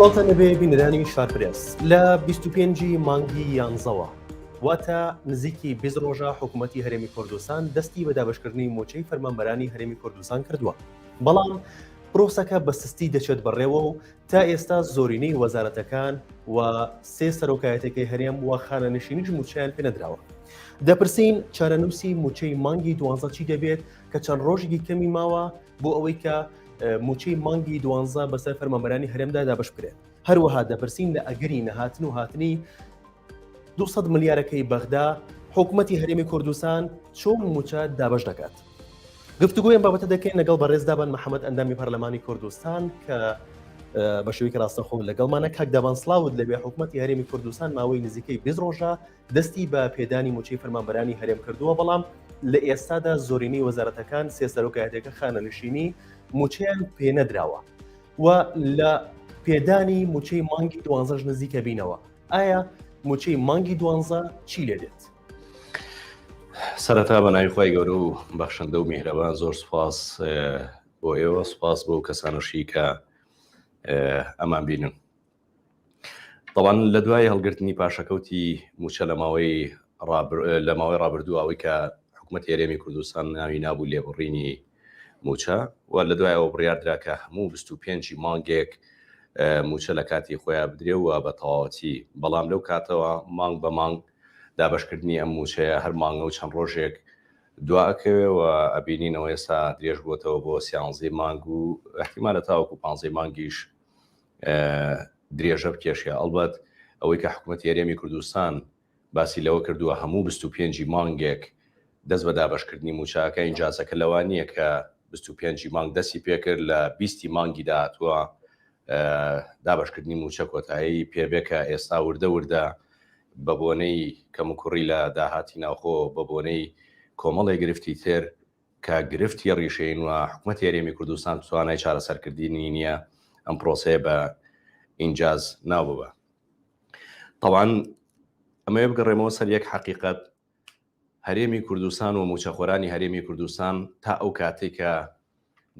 سڵاوتان لەبێ بینەرانی شارپرێس لە 25 مانگی یانزەوە واتە نزیکی 20 ڕۆژە حکوومەتی هەرێمی کوردستان دەستی بە دابشکردنی موچەی فەرمانبەرانی هەرێمی کوردستان کردووە بەڵام پرۆسەکە بە سستی دەچێت بەڕێوە و تا ئێستا زۆرینەی وەزارەتەکان و سێ سەرۆکایەتەکەی هەرێم و خانەنشینیش موچەیان پێنەدراوە. دەپرسین چارەنووسی موچەی مانگی دوانزە چی دەبێت کە چەند ڕۆژێکی کەمی ماوە بۆ ئەوەی کە موچەی مانگی دوانزە بەسەر فەرمانبەرانی هەرێمدا دابش بکرێت. هەروەها دەپرسین لە ئەگەری نەهاتن و هاتنی 200 ملیارەکەی بەغدا حکوومەتی هەرێمی کوردستان چۆن موچە دابش دەکات. گفتوگۆی ئەم بابەتە دەکەین لەگەڵ بەڕێز دابان محەممەد ئەندامی پەرلەمانی کوردستان کە بە شێوەیەکی ڕاستەخۆ لەگەڵمانە کاک دابان سڵاوت لەوێ حکوومەتی هەرێمی کوردستان ماوەی نزیکەی 20 ڕۆژە دەستی بە پێدانی موچەی فەرمانبەرانی هەرێم کردووە بەڵام لە ئێستادا زۆرینەی وەزارەتەکان سێ سەرۆکایەتەکە خانەنشینی موچەیان پێنەدراوە و لە پێدانی موچەی مانگی دوانزەش نزیکە بینەوە ئایا موچەی مانگی دوانزە چی لێ دێت؟ سەرەتا بە ناوی خوای گەورە و بەخشندە و میهرەبان زۆر سوپاس بۆ ئێوە سوپاس بۆ کەسانەشی کە ئەمان بینن طبعا لە دوای هەڵگرتنی پاشەکەوتی موچە لە ماوەی لە ماوەی ڕابردوو ئەوەی کە حکوومەت هەرێمی کوردستان ناوی نابوو لێبڕینی موچە و لە دوایەوە بڕیاردرا کە هەموو 25 مانگێک موچە لە کاتی خۆیان بدرێ و بە تەواوەتی بەڵام لەو کاتەوە مانگ بە مانگ دابەشکردنی ئەم مووچەیە هەر مانگە و چەند ڕۆژێک دوا ئەکەوێ و ئەبینینەوە ئێستا درێژ بۆتەوە بۆ سیانزەی مانگ و احتیمالە تاوەکو پانزەی مانگیش درێژە بکێشێ ئەڵبەت ئەوەی کە حکوومەتی هەرێمی کوردستان باسی لەوە کردووە هەموو 25 مانگێک دەست بە دابەشکردنی مووچەکە ئینجازەکە لەوە نییە کە 25 مانگ دەستی پێکرد لە 20 مانگی داهاتووە دابەشکردنی مووچە کۆتایی پێبێ کە ئێستا وردە وردە بە بۆنەی کەموکوڕی لە داهاتی ناوخۆ، بە بۆنەی کۆمەڵێ گرفتی تر کە گرفتی ڕیشەیین و حکومەتی هەرێمی کوردستان توانای چارەسەرکردنی نییە، ئەم پرۆسەیە بە ئینجاز ناو ببا. تەبعەن ئەمەوێ بگەڕێمەوە سەر یەک حەقیقەت، هەرێمی کوردستان و مووچەخۆرانی هەرێمی کوردستان تا ئەو کاتەی کە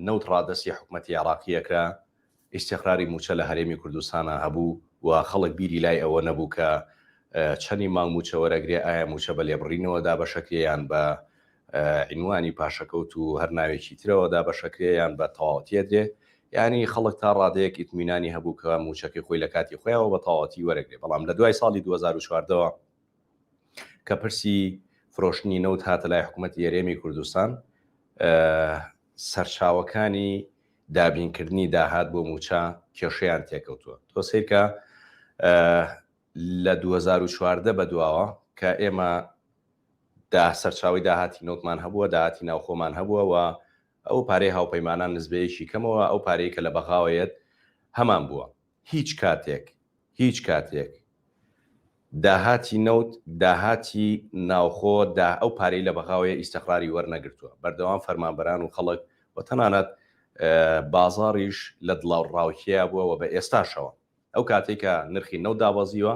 نەوت ڕادەستی حکومەتی عێراقی ئەکرا، ئیستیقراری مووچە لە هەرێمی کوردستانا هەبوو و خەڵک بیری لای ئەوە نەبوو کە چەنی مانگ مووچە وەرەگرێ، ئایا مووچە بە لێبڕینەوە دابەشەکرێ یان بە عینوانی پاشەکەوت و هەر ناوێکی ترەوە دابەشەکرێ یان بە تەواوەتی ئەدرێ. یانی خەڵک تا ڕادەیەک ئیتمینانی هەبوو کە مووچەکەی خۆی لە کاتی خۆیاوە بە تەواوەتی وەرەگرێ، بەڵام لە دوای ساڵی 2014 وە کە پرسی فرۆشتنی نەوت هاتە لای حکوومەتی هەرێمی کوردستان، سەرچاوەکانی دابینکردنی داهات بۆ مووچە کێشەیان تێکەوتووە. تۆ سەیرکە لە 2014 بەدواوە کە ئێمە دا سەرچاوەی داهاتی نەوتمان هەبووە، داهاتی ناوخۆمان هەبووە و ئەو پارەی هاوپەیمانان نزبەیەکی کەمەوە ئەو پارەی کە لە بەغاوە یەت هەمان بووە. هیچ کاتێک هیچ کاتێک داهاتی نەوت، داهاتی ناوخۆ، دا ئەو پارەی لە بەغاوەیە ئیستقراری وەرنەگرتووە، بەردەوام فەرمانبەران و خەڵک و تەنانەت بازاڕیش لە دڵەڕاوکێیا بووە و بە ئێستاشەوە ئەو کاتەی کە نرخی نەوت دابەزیوە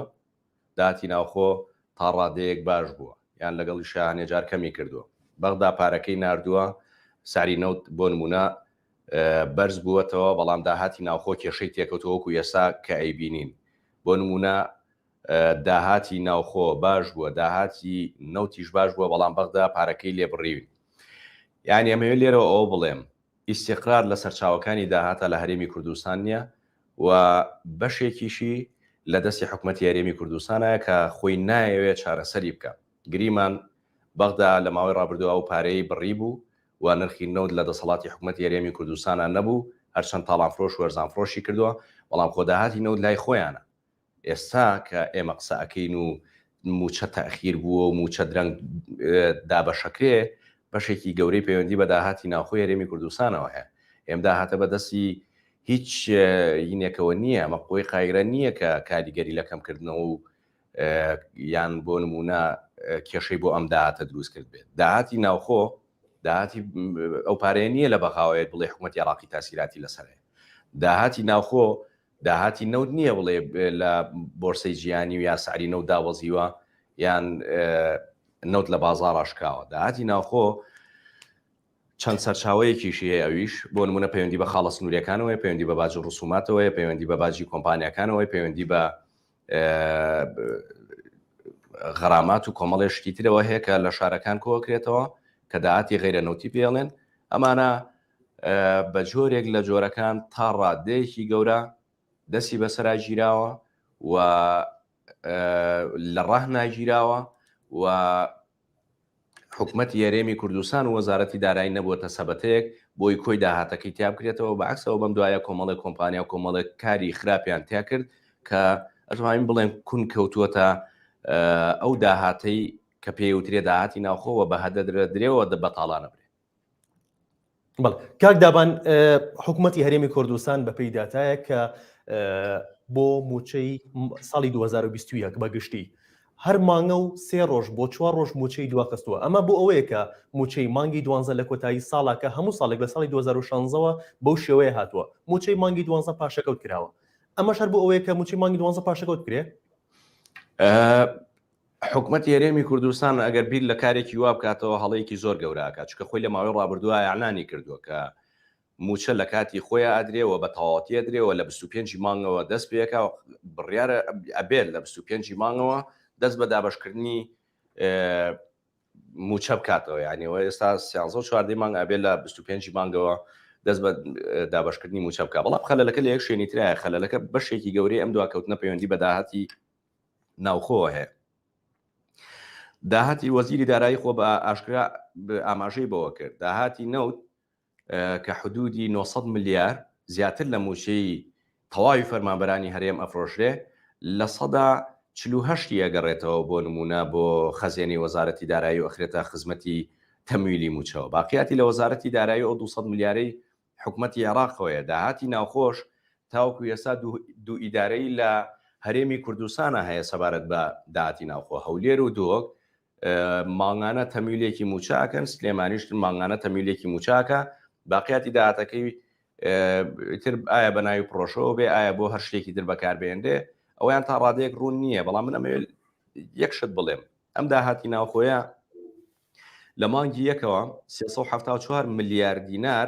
داهاتی ناوخۆ تا ڕادەیەک باش بووە یان لەگەڵیشا هەنێ جار کەمی کردووە. بەغدا پارەکەی ناردووە، سعری نەوت بۆ نموونە بەرز بووەتەوە، بەڵام داهاتی ناوخۆ کێشەی تێکەوتووە وەکو ئێستا کە ئەیبینین. بۆ نموونە داهاتی ناوخۆ باش بووە، داهاتی نەوتیش باش بووە، بەڵام بەغدا پارەکەی لێ بڕیوین. یانی ئەمەوێت لێرەوە ئەوە بڵێم، ئیستیقرار لە سەرچاوەکانی داهاتە لە هەرێمی کوردستان نییە و بەشێکیشی لە دەستی حکومەتی هەرێمی کوردستانە کە خۆی نایەوێت چارەسەری بکا. گریمان بەغدا لە ماوەی ڕابردوو ئەو پارەیەی بڕیبوو و نرخی نەوت لە دەسەڵاتی حکومەتی هەرێمی کوردستانا نەبوو، هەرچەند تاڵانفرۆش و ئەرزانفرۆشی کردووە، بەڵام خۆ داهاتی نەوت لای خۆیانە. ئێستا کە ئێمە قسە ئەکەین و مووچە تەئخیر بووە و مووچە درەنگ دابەشەکرێ، بەشێکی گەورەی پەیوەندی بە داهاتی ناوخۆی هەرێمی کوردستانەوە هەیە. ئێم داهاتە بە دەستی هیچ هینێکەوە نییە، ئەمە قوەی قایرە نییە کە کاریگەری لە کەمکردنەوە و یان بۆ نموونە کێشەی بۆ ئەم داهاتە دروست کرد بێت. داهاتی ناوخۆ داهاتی ئەو پارەیە نییە لە بەغاوەیەت بڵێ حکوومەتی عێراقی تاسیراتی لەسەر هەیە. داهاتی ناوخۆ داهاتی نەوت نییە بڵێ لە بۆرسەی جیهانی و یا سعری نەوت دابەزیوە یان نەوت لە بازاڕا شکاوە. داهاتی ناوخۆ چەند سەرچاوەیەکیشی هەیە ئەویش بۆ نمونە پەیوەندی بە خاڵە سنووریەکانەوەی پەیوەندی بە باج و ڕسوماتەوەی پەیوەندی بە باجی کۆمپانیاکانەوەی پەیوەندی بە غەرامات و کۆمەڵێ شتی ترەوە هەیە کە لە شارەکان کۆکرێتەوە کە داهاتی غەیرە نەوتی پێڵێن ئەمانە بە جۆرێک لە جۆرەکان تا ڕادەیەکی گەورە دەستی بەسەرا گیراوە و لە ڕاه ناگیراوە و حکومەتی هەرێمی کوردستان و وەزارەتی دارایی نەبووەتە سەبەتەیەک بۆی کۆی داهاتەکەی تیا بکرێتەوە، بە عەکسەوە بەم دوایە کۆمەڵێک کۆمپانیا و کۆمەڵێک کاری خراپیان تیا کرد کە ئەتوانین بڵێن کون کەوتووەتە ئەو داهاتەی کە پێی وترێ داهاتی ناوخۆ و بە هەدەدرێوە بەتاڵانە برێ. بەڵێ کاک دابان حکوومەتی هەرێمی کوردستان بەپێی داتایە کە بۆ موچەی ساڵی 2021 بە گشتی هەر مانگە و سێ ڕۆژ بۆ چوار ڕۆژ موچەی دواخستووە ئەمە بۆ ئەوەیە کە موچەی مانگی دوانزە لە کۆتایی ساڵا کە هەموو ساڵێک لە ساڵی 2016ەوە بەو شێوەیە هاتووە موچەی مانگی دوانزە پاشەکەوت کراوە ئەمەش هەر بۆ ئەوەیە کە موچەی مانگی دوانزە پاشەکەوت بکرێ حکومەتی هەرێمی کوردستان ئەگەر بیر لە کارێکی وا بکاتەوە هەڵەیەکی زۆر گەورە ئەکات، چونکە خۆی لە ماوەی ڕابردووە ئیعلانی کردووە کە مووچە لە کاتی خۆیا ئەدرێ و بە تەواوەتی ئەدرێ و لە 25 ی مانگەوە دەست پێ ئەکا و بڕیارە ئەبێت لە 25 ی مانگەوە دەست بە دابەشکردنی مووچە بکاتەوە یعنی ئەوە ئێستا سیانزە و چواردەی مانگ ئەبێت لە 25 ی مانگەوە دەست بە دابەشکردنی مووچە بکات بەڵام خەلەلەکە لە یەک شوێنی ترایە خەلەلەکە بەشێکی گەورەی ئەم دواکەوتنە پەیوەندی بە داهاتی ناوخۆوە هەیە. داهاتی وەزیری دارایی خۆ بە ئاشکرا ئاماژەی بەوە کرد داهاتی نەوت کە حدودی 900 ملیار زیاتر لە مووچەی تەواوی فەرمانبەرانی هەرێم ئەفرۆشرێ لە سەدا 48 ئەگەڕێتەوە بۆ نمونە بۆ خەزێنەی وەزارەتی دارایی و ئەخرێتە خزمەتی تەمویلی مووچەوە باقیاتی لە وەزارەتی دارایی ئەو 200 ملیارەی حکومەتی عێراقەوەیە، داهاتی ناوخۆش تاوەکو ئێستا دوو ئیدارەی لە هەرێمی کوردستانا هەیە سەبارەت بە داهاتی ناوخۆ، هەولێر و دهۆک مانگانە تەمیلێکی مووچە ئەکەن، سلێمانیش مانگانە تەمیلێکی مووچە ئەکا، باقیاتی داهاتەکەی تر ئایا بە ناوی پڕۆژەوە بێ ئایا بۆ هەر شتێکی تر بەکاربێنرێ ئەویان تا ڕادەیەک ڕوون نییە، بەڵام من ئەمەوێت یەک شت بڵێم ئەم داهاتی ناوخۆیە لە مانگی یەکەوە 374 ملیار دینار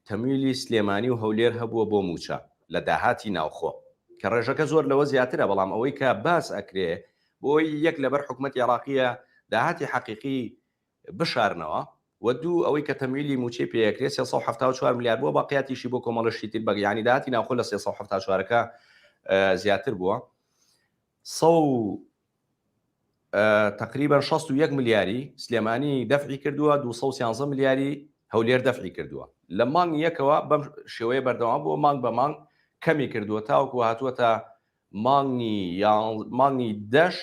تەمویلی سلێمانی و هەولێر هەبووە بۆ مووچە لە داهاتی ناوخۆ کە ڕێژەکە زۆر لەوە زیاترە بەڵام ئەوەی کە باس ئەکرێ بۆی یەک لەبەر حکومەتی عێراقیە داهاتی حەقیقی بشارنەوە و دوو ئەوەی کە تەمویلی مووچەی پێ ئەکرێ 374 ملیار بووە باقیاتیشی بۆ کۆمەڵە شتی تر بە یانی داهاتی ناوخۆ لە 374ەکە زیاتر بووە تقریبا 61 ملیاری سلێمانی دەفعی کردووە 213 ملیاری هەولێر دەفعی کردووە لە مانگ یەکەوە بەم شێوەیە بەردەوام بووە مانگ بە مانگ کەمی کردووە تاوەکو هاتووە تا مانگی مانگی دەش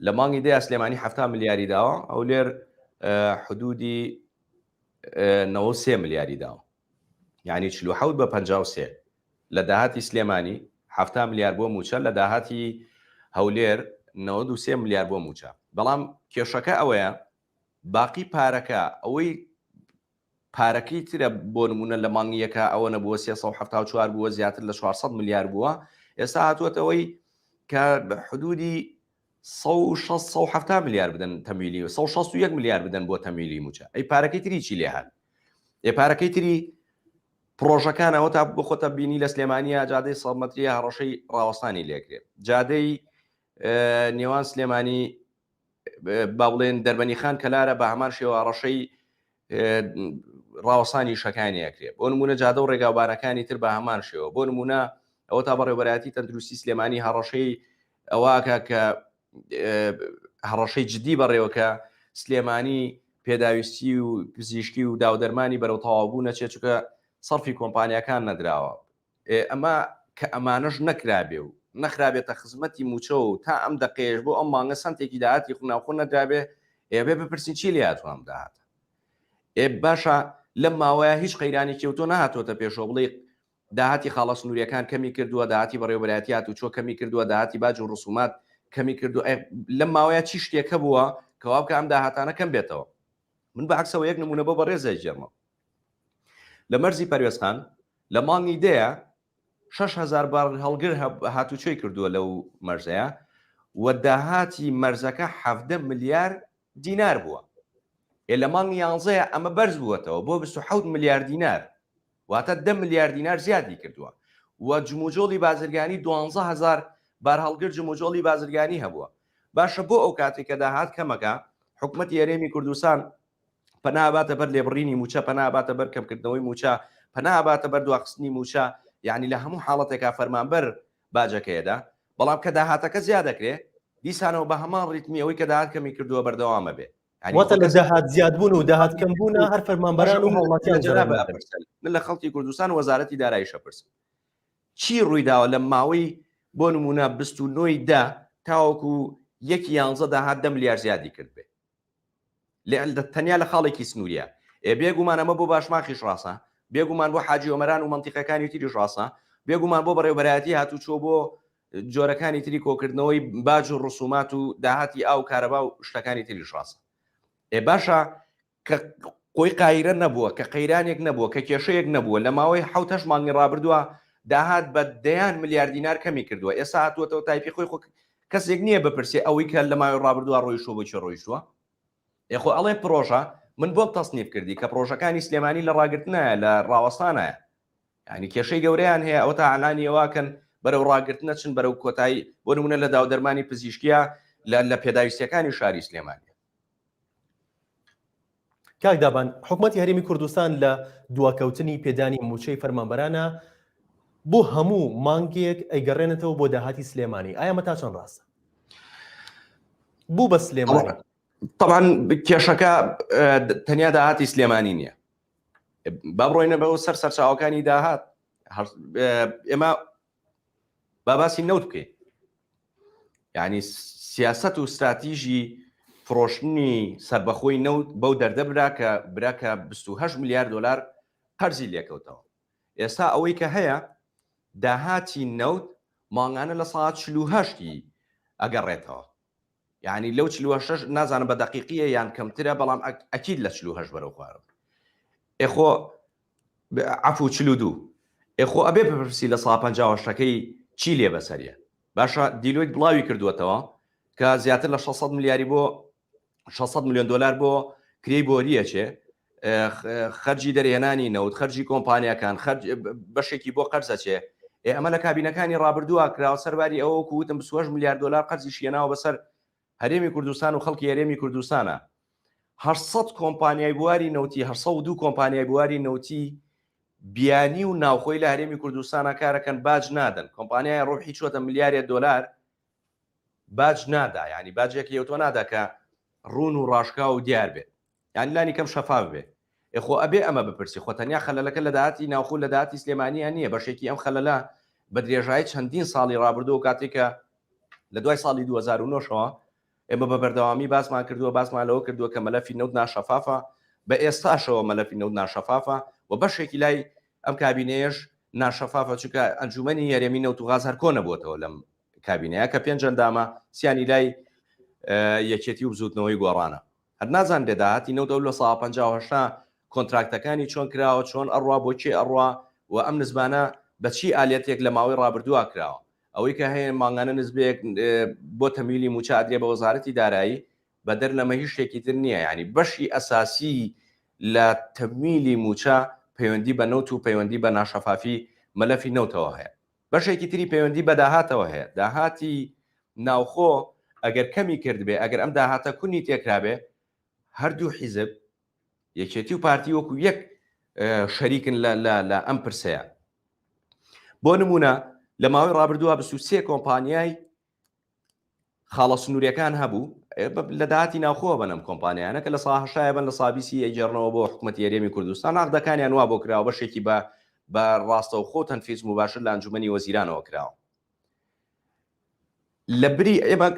لە مانگی دەیا سلێمانی 70 ملیاری داوە هەولێر حدودی 93 ملیاری داوە یعنی 47 بە 53 لە داهاتی سلێمانی 70 ملیار بۆ مووچە لە داهاتی هەولێر 93 ملیار بۆ مووچە بەڵام کێشەکە ئەوەیە باقی پارەکە ئەوەی پارەکەی ترە بۆ نمونە لە مانگی یەکا ئەوە نەبووە 374 بووە زیاتر لە 400 ملیار بووە ئێستا هاتووەتەوەی کە حدودی 160 ملیار بدەن تەمویلی و 161 ملیار بدەن بۆ تەمویلی موچە ئەی پارەکەی تری چی لێهات ئێ پارەکەی تری پرۆژەکان ئەوە تا بخۆتە بینی لە سلێمانیا جادەی 100 مەتریە هەڕەشەی ڕاوەستانی لێکرێت جادەی نێوان سلێمانی با بڵێن دەربەنی خان کەلارە بە هەمان شێوە هەڕەشەی ڕاوەسانی شەکانی ئەکرێ بۆ نمونە جادە و ڕێگاوبانەکانی تر بە هەمان شێوە بۆ نمونە ئەوە تا بەڕێوبەرایەتی تەندروستی سلێمانی هەڕەشەی ئەوەکە کە هەڕەشەی جدی بەڕێوەکە سلێمانی پێداویستی و پزیشکی و داودەرمانی بەرەو تەواوبوو نەچێت چونکە سەرفی کۆمپانیاکان نەدراوە ئێ ئەمە کە ئەمانەش نەکرابێ و نەخرابێتە خزمەتی مووچە و تا ئەم دەقەیەش بۆ ئەم مانگە سەنتێکی داهاتی ناوخۆ نەدرابێ، ئێ ئەبێ بپرسین چی لێ هاتووە ئەم داهاتە؟ ئێ باشە لەم ماوەیە هیچ قەیرانێکی ئەوتۆ نەهاتووەتە پێشەوە بڵێی داهاتی خاڵە سنوورییەکان کەمی کردووە، داهاتی بەڕێوەبەرایەتی هاتوچۆ کەمی کردووە، داهاتی باج و ڕسومات کەمی کردووە، ئێ لەم ماوەیە چی شتێک هەبووە کە وا بکا ئەم داهاتانە کەم بێتەوە؟ من بە عەکسەوە یەک نموونە بۆ بەڕێز ئەگێڕمەوە. لە مەرزی پەروێزخان لە مانگی دەیە 6000 بارهەڵگر هاتوچۆی کردووە لەو مەرزەیە و داهاتی مەرزەکە 17 ملیار دینار بووە. ئێ لە مانگی یانزەیە ئەمە بەرز بووەتەوە بۆ 27 ملیار دینار واتە 10 ملیار دینار زیادی کردووە و جموجۆڵی بازرگانی 12000 بارهەڵگر جموجۆڵی بازرگانی هەبووە باشە بۆ ئەو کاتێک کە داهات کەمەکە حکومەتی هەرێمی کوردستان پەنا باتە بەر لێبڕینی موچە پەنا باتە بەر کەمکردنەوەی موچە پەنا باتە بەر دواخستنی موچە یعنی لە هەموو حاڵەتێکا فەرمانبەر باجەکەیەدا بەڵام کە داهاتەکە زیاد دەکرێ دیسانەوە بە هەمان ڕیتمی ئەوەی کە داهات کەمی کردووە بەردەوامە بێ واتە لە داهات زیادبوون و داهات کەمبوونە هەر فەرمانبەران و هاوڵاتیان جەناب ئەپرسن من لە خەڵکی کوردستان وەزارەتی دارایی شەپرسم چی ڕوویداوە لە ماوەی بۆ نمونە 29 دە تاوەکو یەکی یانزە داهات دە ملیار زیادی کرد بێ تەنیا لە خاڵێکی سنووریە ئێ بێگومان ئەمە بۆ باشماخیش ڕاستە بێگومان بۆ حاجی ئۆمەران و مەنتیقەکانی تریش ڕاستە بێگومان بۆ بەڕێوبەرایەتی هاتوچۆ بۆ جۆرەکانی تری کۆکردنەوەی باج و ڕسومات و داهاتی ئاو کارەبا و شتەکانی تریش ڕاستە ئێ باشە کە قۆی قایرە نەبووە، کە قەیرانێک نەبووە، کە کێشەیەک نەبووە، لە ماوەی حەوت هەشت مانگی ڕابردووە داهات بە دەیان ملیار دینار کەمی کردووە، ئێستا هاتووەتەوە تایپی خۆی، خۆ کەسێک نییە بپرسێ ئەوەی کە لە ماوەی ڕابردووە ڕۆیشتووە بۆ کوێ ڕۆیشتووە؟ ئێ خۆ ئەڵێ پڕۆژە، من بۆم تەسنیف کردی کە پڕۆژەکانی سلێمانی لە ڕاگرتنایە، لە ڕاوەستانایە، یانی کێشەی گەورەیان هەیە، ئەوەتا ئەلانی ئەوەکەن بەرەو ڕاگرتنە چن بەرەو کۆتایی، بۆ نموونە لە داودەرمانی پزیشکییە لە پێداویستییەکانی شاری سلێمانی. کاک دابان حکومەتی هەرێمی کوردستان لە دواکەوتنی پێدانی مووچەی فەرمانبەرانە بۆ هەموو مانگێک ئەیگەڕێنێتەوە بۆ داهاتی سلێمانی ئایا مە تا چەند ڕاستە بوو بە سلێمانی طبعا کێشەکە تەنیا داهاتی سلێمانی نییە با بڕۆینە بەوە سەر سەرچاوەکانی داهات ئێمە با باسی نەوت بکەین یعنی سیاست و ستراتیژی فرۆشتنی سربەخۆی نەوت بەو دەردە برا کە برا کە 28 ملیار دلار قەرزی لێکەوتەوە ئێستا ئەوەی کە هەیە داهاتی نەوت مانگانە لە ساعت 48 ئەگەڕێتەوە یعنی لەو 48 نازانم بە دقیقیە یان کەمترە بەڵام ئەکید لە 48 بەرەو خوارەوە ئێخۆ عەفو 42 ئێ خۆ ئەبێ بپرسی لە سا 50 هەشتەکەی چی لێ بەسەریە باشە دیلۆیت بڵاوی کردووەتەوە کە زیاتر لە 600 ملیاری بۆ 600 میلیۆن دلار بۆ کرێی بۆریەچێ خەرجی دەرهێنانی نەوت خەرجی کۆمپانیاکان خەرج بەشێکی بۆ قەرزەچێ ئێ ئەمە لە کابینەکانی ڕابردووە کراوە سەرباری ئەوە وەکو وتم 28 ملیار دلار قەرزی شیێناوە بەسەر هەرێمی کوردستان و خەڵکی هەرێمی کوردستانە 800 کۆمپانیای بواری نەوتی 802 کۆمپانیای بواری نەوتی بیانی و ناوخۆی لە هەرێمی کوردستانە کارەکەن باج نادەن کۆمپانیای ڕۆحی چوەتە ملیارێ دۆلار باج نادا ینی باجێکی ئەوتۆ نادا کە ڕون و ڕاشکا و دیار بێت یان لانی کەم شەفاف بێ ئێ خۆ ئەبێ ئەمە بپرسی خۆ تەنیا خەلەلەکە لە داهاتی ناوخۆ لە داهاتی سلێمانیان نییە بەشێکی ئەم خەلەلە بە درێژایی چەندین ساڵی ڕابردوو کاتێک کە لە دوای ساڵی 2009ەوە ئێمە بە بەردەوامی باسمان کردووە باسمان لەوە کردووە کە مەلەفی نەوت ناشەفافە بە ئێستاشەوە مەلەفی نەوت ناشەفافە و بەشێکی لای ئەم کابینەیەش ناشەفافە چونکە ئەنجومەنی هەرێمی نەوت و غاز هەر کۆ نەبووەتەوە لەم کابینەیە کە پێنج ئەندامە سیانی لای یەکێتی و بزوتنەوەی گۆڕانە هەر نازانرێ داهاتی نەوت ئەو لە سا 58 کۆنتراکتەکانی چۆن کراوە چۆن ئەڕوا بۆ کێ ئەڕوا و ئەم نزبانە بە چی ئالیەتێک لە ماوەی ڕابردووە کراوە ئەوەی کە هەیە مانگانە نزبەیەک بۆ تەمیلی موچە ئەدرێ بە وەزارەتی دارایی بەدەر لەمە هیچ شتێکی تر نییە یعنی بەشی ئەساسی لە تەمیلی موچە پەیوەندی بە نەوت و پەیوەندی بە ناشەفافی مەلەفی نەوتەوە هەیە بەشێکی تری پەیوەندی بە داهاتەوە هەیە داهاتی ناوخۆ ئەگەر کەمی کردبێ ئەگەر ئەم داهاتە کونی تێکرابێ هەردوو حیزب یەکێتی و پارتی وەکو یەک شەریکن لە ئەم پرسەیە بۆ نمونە لە ماوەی ڕابردووە 23 کۆمپانیای خاڵە سنووریەکان هەبوو لە داهاتی ناوخۆوە بن ئەم کۆمپانیانە کە لە سا هەشتایە بن لە سا بیستی ئەیگێڕنەوە بۆ حکوومەتی هەرێمی کوردستان عەقدەکانیان وا بۆ کراوە بەشێکی بە بە ڕاستەوخۆ تەنفیز مباشر لە ئەنجومەنی وەزیرانەوە کراوە لە بری ئێمە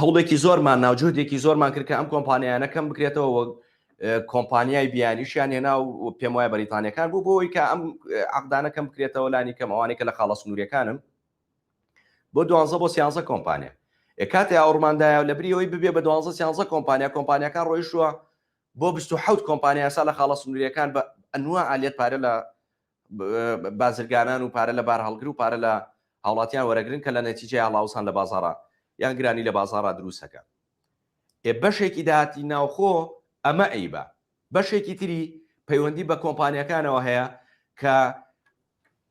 هەوڵێکی زۆرمان ناوجودێکی زۆرمان کرد کە ئەم کۆمپانیانە کەم بکرێتەوە وەک کۆمپانیای بیانیشیان هێنا و پێم وایە بەریتانیەکان بوو بۆی کە ئەم عقدانە کەم بکرێتەوە لانی کەم ئەوانەی کە لە خاڵە سنووریەکانن بۆ دوانزە بۆ سیانزە کۆمپانیا ئێ کاتێ ئاوڕماندایە لە بری ئەوەی ببێ بە دوانزە سیانزە کۆمپانیا کۆمپانیاکان ڕۆیشتووە بۆ 27 کۆمپانیا ئێستا لە خاڵە سنووریەکان بە ئەنوا ئالیەت پارە لە بازرگانان و پارە لە بارهەڵگر و پارە لە هاوڵاتیان وەرەگرن کە لە نەتیجەی هەڵاوسان لە بازاڕا یان گرانی لە بازاڕا دروستەکە ئێ بەشێکی داهاتی ناوخۆ. ئەمە ئەیبا. بەشێکی تری پەیوەندی بە کۆمپانیاکانەوە هەیە کە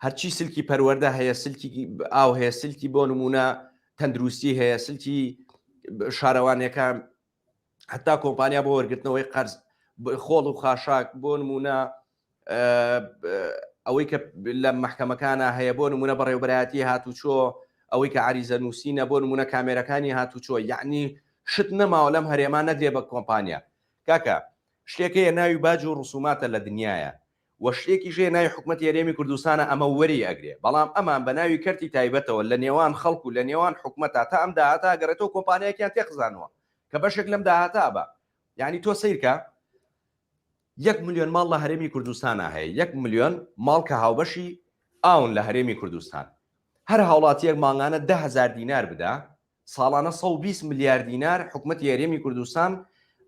هەرچی سلکی پەروەردە هەیە، سلکی ئاو هەیە، سلکی بۆ نمونە تەندروستی هەیە، سلکی شارەوانیەکان، هەتا کۆمپانیا بۆ وەرگرتنەوەی قەرز، خۆڵ و خاشاک بۆ نمونە ئەوەی کە لە مەحکەمەکانە هەیە، بۆ نمونە بەڕێوبەرایەتی هاتوچۆ، ئەوەی کە عریزە نووسینە، بۆ نمونە کامێرەکانی هاتوچۆ، یعنی شت نەماوە لەم هەرێما نەدرێ بە کۆمپانیا. کاکە شتێک هەیە ناوی باج و ڕسوماتە لە دنیایە و شتێکیش هەیە ناوی حکومەتی هەرێمی کوردستانە ئەمە وەری ئەگرێ بەڵام ئەمان بە ناوی کەرتی تایبەتەوە لە نێوان خەڵک و لە نێوان حکومەتا تا ئەم داهاتە ئەگەڕێتەوە کۆمپانیایەکیان تێخزانوە کە بەشێک لەم داهاتە ئەبا یانی تۆ سەیرکە یەک ملیۆن ماڵ لە هەرێمی کوردستانا هەیە یەک ملیۆن ماڵ کە هاوبەشی ئاون لە هەرێمی کوردستان هەر هاوڵاتیەک مانگانە 10هزار دینار بدا ساڵانە 120 ملیار دینار حکومەتی هەرێمی کوردستان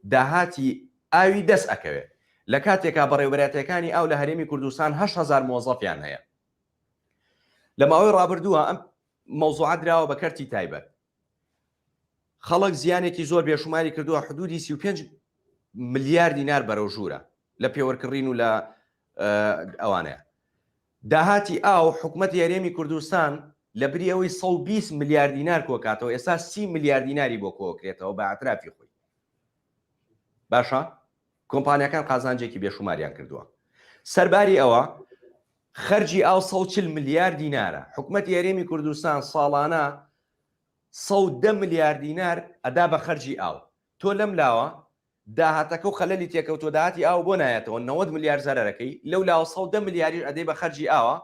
داهاتی ئاوی دەست ئەکەوێت لە کاتێکا بەڕێوبەراتیەکانی ئاو لە هەرێمی کوردستان 8000 مۆزەفیان هەیە لە ماوەی ڕابردووە ئەم مەوزوعە دراوە بە کەرتی تایبەت خەڵک زیانێکی زۆر بێشوماری کردووە حدودی 35 ملیار دینار بەرەو ژوورە لە پێوەرکڕین و لە ئەوانەیە داهاتی ئاو حکومەتی هەرێمی کوردستان لە بری ئەوەی 120 ملیار دینار کۆکاتەوە ئێستا 30 ملیار دیناری بۆ کۆکرێتەوە بە ئەترافی خۆی باشە کۆمپانیاکان قازانجێکی بێشوماریان کردووە سەرباری ئەوە خەرجی ئاو 140 ملیار دینارە حکومەتی هەرێمی کوردستان ساڵانە 110 ملیار دینار ئەدا بە خەرجی ئاو تۆ لەم لاوە داهاتەکە و خەلەلی تێکەوتوە داهاتی ئاو بۆ نایەتەوە 90 ملیار زەرەرەکەی لەو لاوە 110 ملیاریش ئەدەی بە خەرجی ئاوە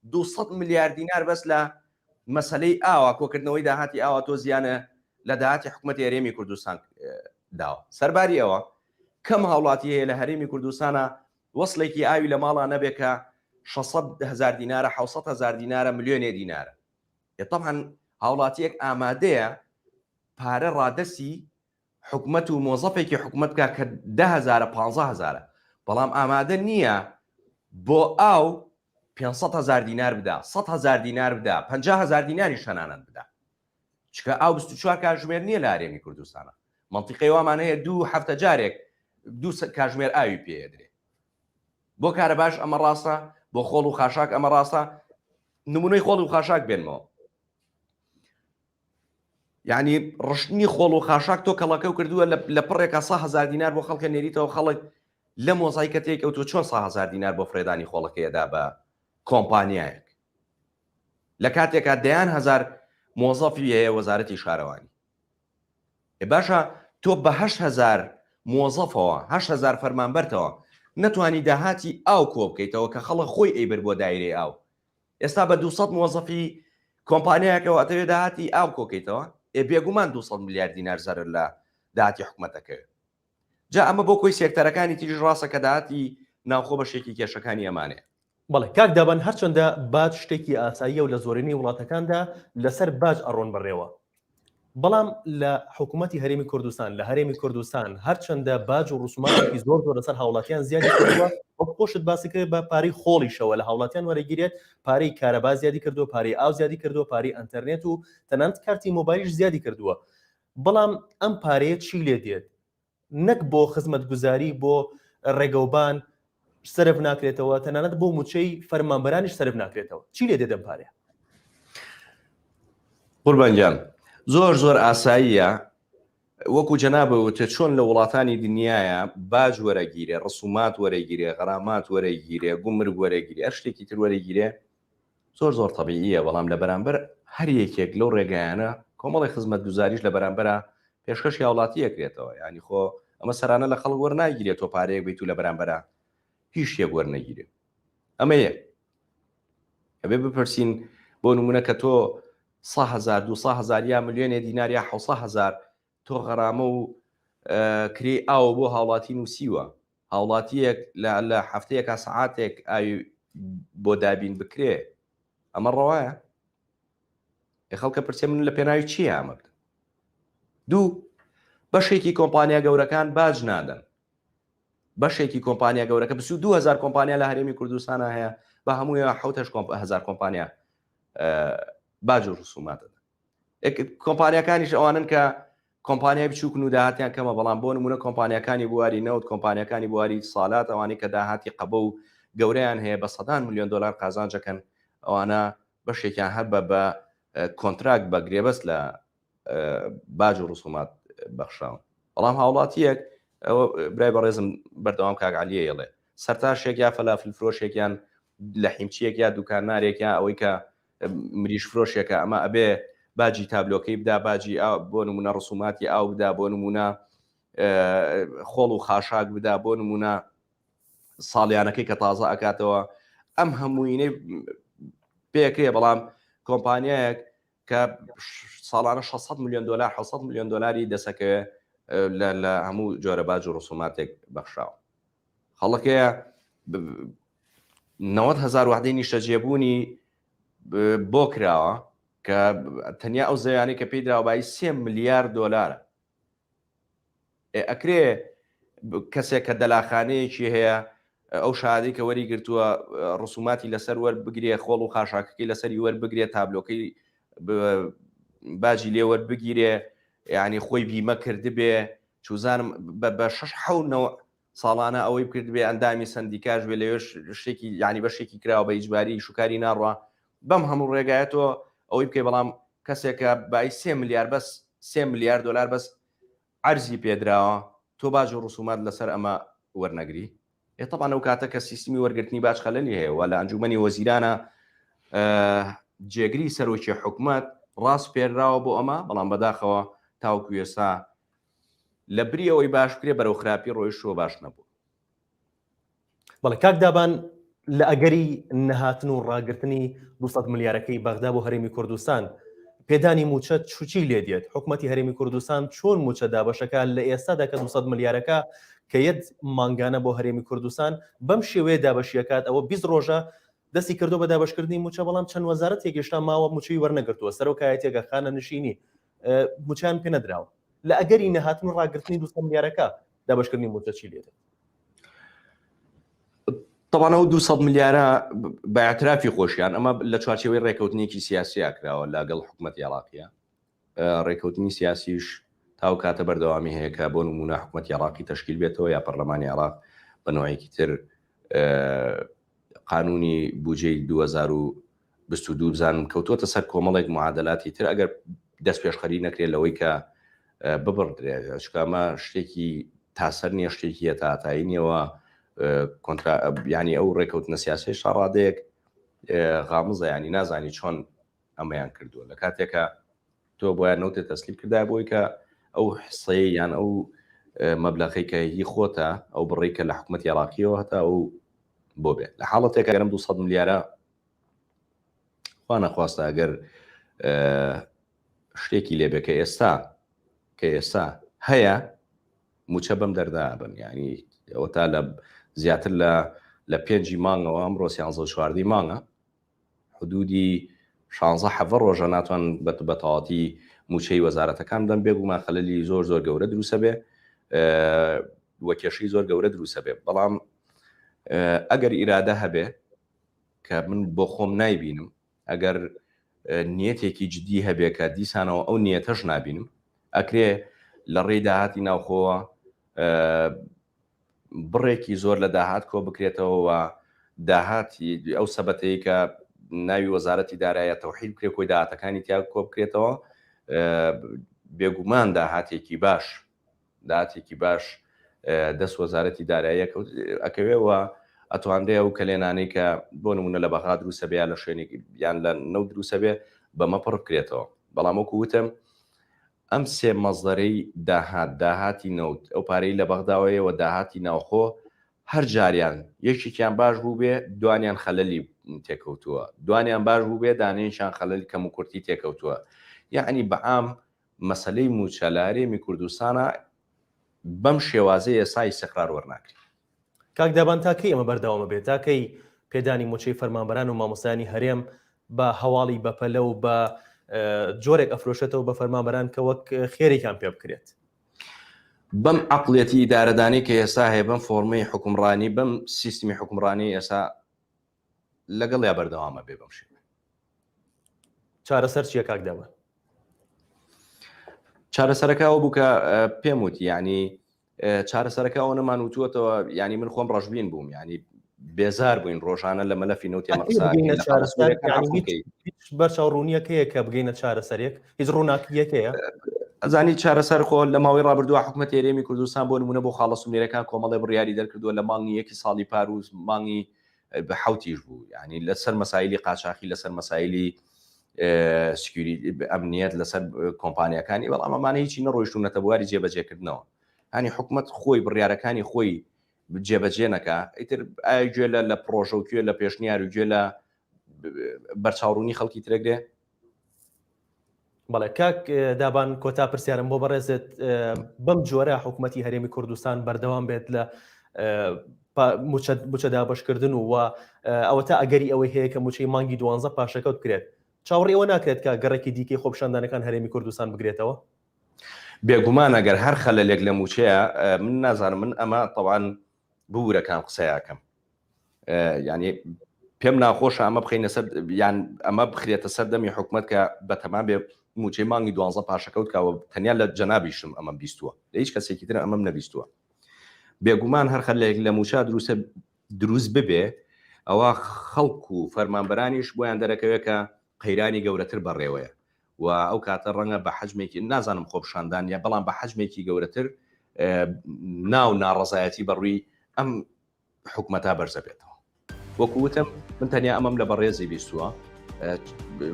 200 ملیار دینار بەس لە مەسەلەی ئاوە کۆکردنەوەی داهاتی ئاوە تۆ زیانە لە داهاتی حکومەتی هەرێمی کوردستان داوە سەرباری ئەوە کەم هاوڵاتی هەیە لە هەرێمی کوردستانە وەسڵێکی ئاوی لە ماڵا نەبێ کە 600 هزار دینارە 600 هزار دینارە ملیۆنێ دینارە طبعا هاوڵاتیەک ئامادەیە پارە ڕادەستی حکومەت و مۆزەفێکی حکومەت بکا کە دە هەزارە پانزە هەزارە بەڵام ئامادە نییە بۆ ئاو 500 هەزار دینار بدا 100 هەزار دینار بدا 50 هەزار دیناریش تەنانەت بدا چکە ئاو 24 کاژمێر نییە لە هەرێمی کوردستانە مەنتیقەی وامان هەیە دوو هەفتە جارێک دوو کاژمێر ئاوی پێدرێ بۆ کارەباش ئەمە ڕاستە بۆ خۆڵ و خاشاک ئەمە ڕاستە نمونەی خۆڵ و خاشاک بێنمەوە یعنی ڕشتنی خۆڵ و خاشاک تۆ کەڵەکەو کردووە لە پڕێکا سە هەزار دینار بۆ خەڵکە نێریتەوە خەڵک لە مۆزایکە تێکەوتووە چۆن سە هەزار دینار بۆ فرێدانی خۆڵەکەیەدا بە کۆمپانیایەک لە کاتێکا دەیان هەزار مۆزەفی هەیە وەزارەتی شارەوانی باشە تۆ بە هەزار مۆزەفەوە هەزار فەرمانبەرتەوە نەتوانی داهاتی ئاو کۆ بکەیتەوە کە خەڵک خۆی ئەیبرد بۆ دایرەی ئاو ئێستا بە 200 مۆزەفی کۆمپانیایەکەوە ئەتەوێ داهاتی ئاو کۆکەیتەوە؟ ئێ بێگومان 200 ملیار دینار زەرەر لە داهاتی حکومەت ئەکەوێ. جا ئەمە بۆ کۆی سێکتەرەکانی تریش ڕاستە کە داهاتی ناوخۆ بەشێکی کێشەکانی ئەمانەیە. بەڵێ کاک دابان هەرچەندە باج شتێکی ئاساییە و لە زۆرینەی وڵاتەکاندا لەسەر باج ئەڕۆن بەڕێوە، بەڵام لە حکوومەتی هەرێمی کوردستان لە هەرێمی کوردستان هەرچەندە باج و ڕسوماتێکی زۆر زۆر لەسەر هاوڵاتیان زیادی کردووە وەک خۆشت باسی کرد بە پارەی خۆڵیشەوە لە هاوڵاتیان وەرەگیرێت پارەی کارەبا زیادی کردووە پارەی ئاو زیادی کردووە پارەی ئەتەرنێت و تەنانەت کارتی مۆبایلیش زیادی کردووە بەڵام ئەم پارەیە چی لێ دێت نەک بۆ خزمەتگوزاری بۆ ڕێگەوبان سەرف ناکرێتەوە تەنانەت بۆ موچەی فەرمانبەرانیش سەرف ناکرێتەوە چی لێ دێت ئەم پارەیە؟ قوربان گیان زۆر زۆر ئاساییە وەکو جەنابە وتە چۆن لە وڵاتانی دنیاە باج وەرەگیرێ ڕسومات وەرەگیرێ غەرامات وەرەگیرێ گومرگ وەرەگیرێ هەر شتێکی تر وەرەگیرێ زۆر زۆر تەبیعیە بەڵام لە بەرامبەر هەر یەکێک لەو ڕێگایانە کۆمەڵی خزمەتگوزاریش لە بەرامبەرا پێشکەشی هاوڵاتی ئەکرێتەوە یانی خۆ ئەمە سەرانە لە خەڵک وەرناگیرێت تۆ پارەیەک بیت و لە بەرامبەرا هیچ شتێک وەرنەگیرێ ئەمە یەک ئەبێ بپرسین بۆ نمونە کە تۆ 100 هزار 200 هزار یا ملیۆنێ دینار یا 700 هزار تۆ غەرامە و کرێی ئاو بۆ هاوڵاتی نووسیوە هاوڵاتییەک لە لە هەفتەیەکا سەعاتێک ئاوی بۆ دابین بکرێ ئەمە ڕەوایە؟ ئێ خەڵکە پرسێ من لە پێناوی چییە ئەمە بدەم؟ دوو بەشێکی کۆمپانیا گەورەکان باج نادەن بەشێکی کۆمپانیا گەورەکە 22 هزار کۆمپانیا لە هەرێمی کوردستانە هەیە بە هەمووی 7 هزار کۆمپانیا باج و ڕسومات دەدەن کۆمپانیاکانیش ئەوانن کە کۆمپانیای بچووکن و داهاتیان کەمە، بەڵام بۆ نموونە کۆمپانیاکانی بواری نەوت، کۆمپانیاکانی بواری ئیتسالات، ئەوانەی کە داهاتی قەبە و گەورەیان هەیە بە سەدان ملیۆن دۆلار قازانج ئەکەن، ئەوانە بەشێکیان هەر بە بە کۆنتراکت بە گرێبەست لە باج و ڕسومات بەخشراون. بەڵام هاوڵاتییەک، ئەوە برای بەڕێزم بەردەوام کاک عەلیە ئەیڵێ، سەرتاشێک یا فەلافل فرۆشێک یان لەحیمچییەک یا دوکانارێک یا ئەوەی کە مریش فرۆشێکە ئەمە ئەبێ باجی تابلۆکەی بدا باجی بۆ نمونە ڕسوماتی ئاو بدا بۆ نمونە خۆڵ و خاشاک بدا بۆ نمونە ساڵیانەکەی کە تازە ئەکاتەوە ئەم هەمووینەی پێکرێ بەڵام کۆمپانیایەک کە ساڵانە 600 میلیۆن دلار 600 میلیۆن دلاری دەسەکەوێ لە هەموو جۆرە باج و ڕسوماتێک بەخشراوە خەڵکەیە 90 هزار وحدەی نیشتەجێبوونی بۆ کراوە کە تەنیا ئەو زەویانەی کە پێی دراوە بایی سێ ملیار دۆلارە ئەکرێ کەسێک کە دەلاخانەیەکی هەیە ئەو شادی کە وەری گرتووە ڕسوماتی لەسەر وەربگرێ خۆڵ و خاشاکەکەی لەسەری وەربگرێ تابلۆکەی باجی لێ وەربگیرێ یعنی خۆی بیمە کردبێ چوزانم بە شش حەونەوە ساڵانە ئەوەی بکردبێ ئەندامی سەندیکاش بێ لەوێش شتێکی یانی بەشێکی کراوە بە ئیجباری ئیش و کاری ناڕوا بەم هەموو ڕێگایە تۆ ئەوەی بکەی بەڵام کەسێکە بای سێ ملیار بەس سێ ملیار دۆلار بەس عەرزی پێدراوە تۆ باج و ڕسومات لەسەر ئەمە وەرنەگری ئێ طبعا ئەو کاتە کە سیستمی وەرگرتنی باج خەلەلی هەیە و لە ئەنجومەنی وەزیرانە جێگری سەرۆکی حکومەت ڕاسپێرراوە بۆ ئەمە بەڵام بەداخەوە تاوەکو ئێستا لە بری ئەوەی باش بکرێ بەرەو خراپی ڕۆیشتووە باش نەبوو. بەڵێ کاک دابان لە ئەگەری نەهاتن و ڕاگرتنی 200 ملیارەکەی بەغدا بۆ هەرێمی کوردستان پێدانی موچە چوچی لێ دێت حکوومەتی هەرێمی کوردستان چۆن موچە دابەشەکە لە ئێستادا کە 200 ملیارەکە کە یەت مانگانە بۆ هەرێمی کوردستان بەم شێوەیە دابەشیەکات ئەوە 20 ڕۆژە دەستی کردو بە دابەشکردنی موچە بەڵام چەند وەزارەتێک هێشتا ماوە موچەی وەرنەگرتووە سەرۆکایەتیەکە خانەنشینی موچەیان پێ نەدراوە لە ئەگەری نەهاتن و ڕاگرتنی 200 ملیارەکە دابەشکردنی موچە چی لێدێت؟ طبعا ئەو 200 ملیارە بە اعترافی خۆشیان ئەمە لە چوارچێوەی ڕێکەوتنێکی سیاسیا کراوە لەگەڵ حکوومەتی عێراقیە ڕێکەوتنی سیاسیش تاو کاتە بەردەوامی هەیە کە بۆ نمونە حکوومەتی عێراقی تشکیل بێتەوە یا پەرلەمانی عێراق بە نوعێکی تر قانونی بودجەی 2022 بزانم کەوتووەتە سەر کۆمەڵێک معادلاتی تر ئەگەر دەست پێشخەری نەکرێت لەوەی کە ببڕدرێت چونکە ئەمە شتێکی تاسەر نییە شتێکی هەتاهەتایی نییەوە کۆنترا ینی ئەو ڕێکەوتنە سیاسەی شاڕادەیەک غامزە ینی نازانی چۆن ئەمەیان کردووە لە کاتێکە تۆ بۆیان نەوتێ تەسلیم کردای بۆی کە ئەو حسەیە یان ئەو مەبلەغەی کە هی خۆتە ئەو بڕی کە لە حکوومەتی عێراقیەوە هەتا ئەو بۆ بێت لە حاڵەتێک ئەگەرم 200 ملیارە خوا نەخواستە ئەگەر شتێکی لێبێ کە ئێستا کە ئێستا هەیە موچە بەم دەردا بن ینی ئەوە تا لە زیاتر لە لە پێنجی مانگەوە ئەمڕۆ سیانزە و چواردەی مانگە حدودی شانزە حەڤە ڕۆژە ناتوان بە تەواتی موچەی وەزارەتەکان بدەن بێگومان خەلەلی زۆر زۆر گەورە دروسە بێ وە کێشەی زۆر گەورە دروسە بێ بەڵام ئەگەر ئیرادە هەبێ کە من بۆ خۆم نایبینم ئەگەر نیەتێکی جدی هەبێ کە دیسانەوە ئەو نیەتەش نابینم ئەکرێ لە ڕێی داهاتی ناوخۆوە بڕێکی زۆر لە داهات کۆ بکرێتەوە و داهاتی ئەو سەبەتەی کە ناوی وەزارەتی دارایە تەوحید بکرێت کۆی داهاتەکانی تیا کۆ بکرێتەوە بێگومان داهاتێکی باش داهاتێکی باش دەست وەزارەتی دارایی ئەکەوێ و ئەتوانرێ ئەو کەلێنانەی کە بۆ نمونە لە بەغا دروستە بێ یا لە شوێنێک یان لە نەوت دروستە بێ بەمە پڕ بکرێتەوە بەڵام وەکو وتم ئەم سێ مەزدەرەی داهات، داهاتی نەوت، ئەو پارەی لە بەغداوەیە و داهاتی ناوخۆ، هەر جاریان یەکێکیان باش بووبێ دوانیان خەلەلی تێکەوتووە، دوانیان باش بووبێ دانەیەکیان خەلەل کەموکورتی تێکەوتووە. یەعنی بە عام مەسەلەی مووچە لە هەرێمی کوردستانا بەم شێوازەی ئێستا ئیستیقرار وەرناگرێ. کاک دابان تا کەی ئەمە بەردەوام ئەبێت؟ تا کەی پێدانی موچەی فەرمانبەران و مامۆستایانی هەرێم بە هەواڵی بەپەلە و بە جۆرێک ئەفرۆشێتەوە بە فەرمانبەران کە وەک خێرێکیان پێ بکرێت؟ بەم عەقڵیەتی ئیدارەدانەی کە ئێستا هەیە، بەم فۆڕمەی حوکمڕانی، بەم سیستمی حوکمڕانی ئێستا لەگەڵیا بەردەوام ئەبێ بەم شێوەیە. چارەسەر چییە کاک دابان؟ چارەسەرەکە ئەوە بوو کە پێم وت یعنی چارەسەرەکە ئەوە نەمان وتووەتەوە یعنی من خۆم ڕەشبین بووم یعنی بێزار بووین ڕۆژانە لە مەلەفی نەوتی بەرچاو ڕوونیەکەیە کە بگەینە چارەسەرێک هیچ ڕووناکیەکەیە ئەزانی چارەسەر خۆ لە ماوەی ڕابردووە حکوومەت هەرێمی کوردستان بۆ نمونە بۆ خاڵە سومێرەکان کۆمەڵێ بڕیاری دەرکردووە لە مانگی یەکی ساڵی پار و مانگی حوتیش بوو یعنی لەسەر مەسایلی قاچاخی لەسەر مەسایلی security ئەمنیەت لەسەر کۆمپانیەکانی بەڵام ئەمانە هیچی نەڕۆیشتونەتە بواری جێبەجێکردنەوە هەنی حکومت خۆی بڕیارەکانی خۆی جێبەجێ نەکا ئیتر ئایا گوێ لە لە پرۆژە و گوێ لە پێشنیار و گوێ لە بەرچاوڕوونی خەڵکی ترەگرێ؟ بەڵێ کاک دابان کۆتا پرسیارم بۆ بەڕێزت بەم جۆرە حکوومەتتی هەرێمی کوردستان بەردەوام بێت لە موچە دابشکردن و ئەوە تا ئەگەری ئەوەی هەیە کە موچەی مانگی دوانزە پاشەکەوت بکرێت چاوەڕێ ئەوە ناکرێت کە گەڕێکی دیکەی خۆپیشاندانەکان هەرێمی کوردستان بگرێتەوە؟ بێگومان ئەگەر هەر خەلەلێک لە موچەیە من نازانم من ئەمە تەوان ببورە کام قسەیەکەم یعنی پێم ناخۆشە ئەمە بخینە سەر یان ئەمە بخرێتە سەر دەمی حکومت کە بەتەما بێ موچەی مانگی دوانزە پاشەکەوت کاوە تەنیا لە جەنابیشم ئەمەم بیستووە لە هیچ کەسێکی تر ئەمەم نەبیستووە بێگومان هەر خەلێک لە موچە دروستە دروست ببێ ئەوە خەڵک و فەرمانبەرانیش بۆیان دەرەکەوێت کە قەیرانی گەورەتر بەڕێوەیە و ئەو کاتە ڕەنگە بە حەجمێکی نازانم خۆپیشاندان یا بەڵام بە حەجمێکی گەورەتر ناو ناڕەزایەتی بەڕووی ئەم حکومەتا بەرزە بێتەوە وەکو وتم من تەنیا ئەمەم لە بەڕێزی بیستووە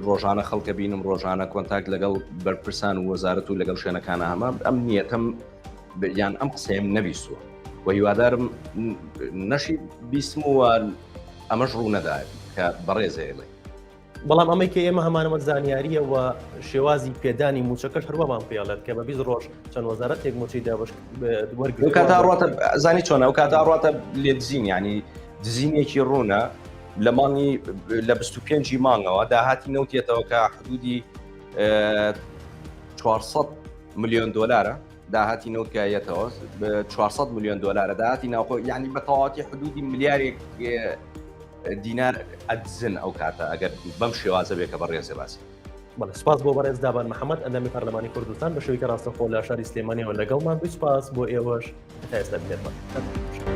ڕۆژانە خەڵکە بینم ڕۆژانە contact لەگەڵ بەرپرسان و وەزارەت و لەگەڵ شوێنەکانە هەمە ئەم نیەتەم یان ئەم قسەیەم نەبیستووە و هیوادارم نەشی بیستم و ئەمەش ڕوو نەدایە کە بەڕێزەیەڵێ بەڵام ئەمەی کە ئێمە هەمانەوە زانیاریە و شێوازی پێدانی موچەکەش هەروەمان پێڵێت کە بە 20 ڕۆژ چەند وەزارەتێک موچەی دابش وەرگکات ڕاتە زانی چۆن ئەو کاتە ڕاتە لێدزین ینی دزینێکی ڕوونە لە مانگی لە 25 مانگەوە داهاتی نەوتێتەوە کە حدودی 400 میلیۆن دلارە داهاتی نەوت کە یەتەوە 400 میلیۆن دلارە داهاتی ناوخۆ یعنی بە تەواوەتی حدودی ملیارێک دینار ئەدزن ئەو کاتە ئەگەر بەم شێوازە بێ کە بەڕێزێ باسی. بەڵێ سپاس بۆ بەڕێز دابان محەممەد ئەندامی پەرلەمانی کوردستان بە شێوەیەکی ڕاستەوخۆ لە شاری سلێمانیەوە لەگەڵمان بووی سپاس بۆ ئێوەش تا ئێستا بینەرمان.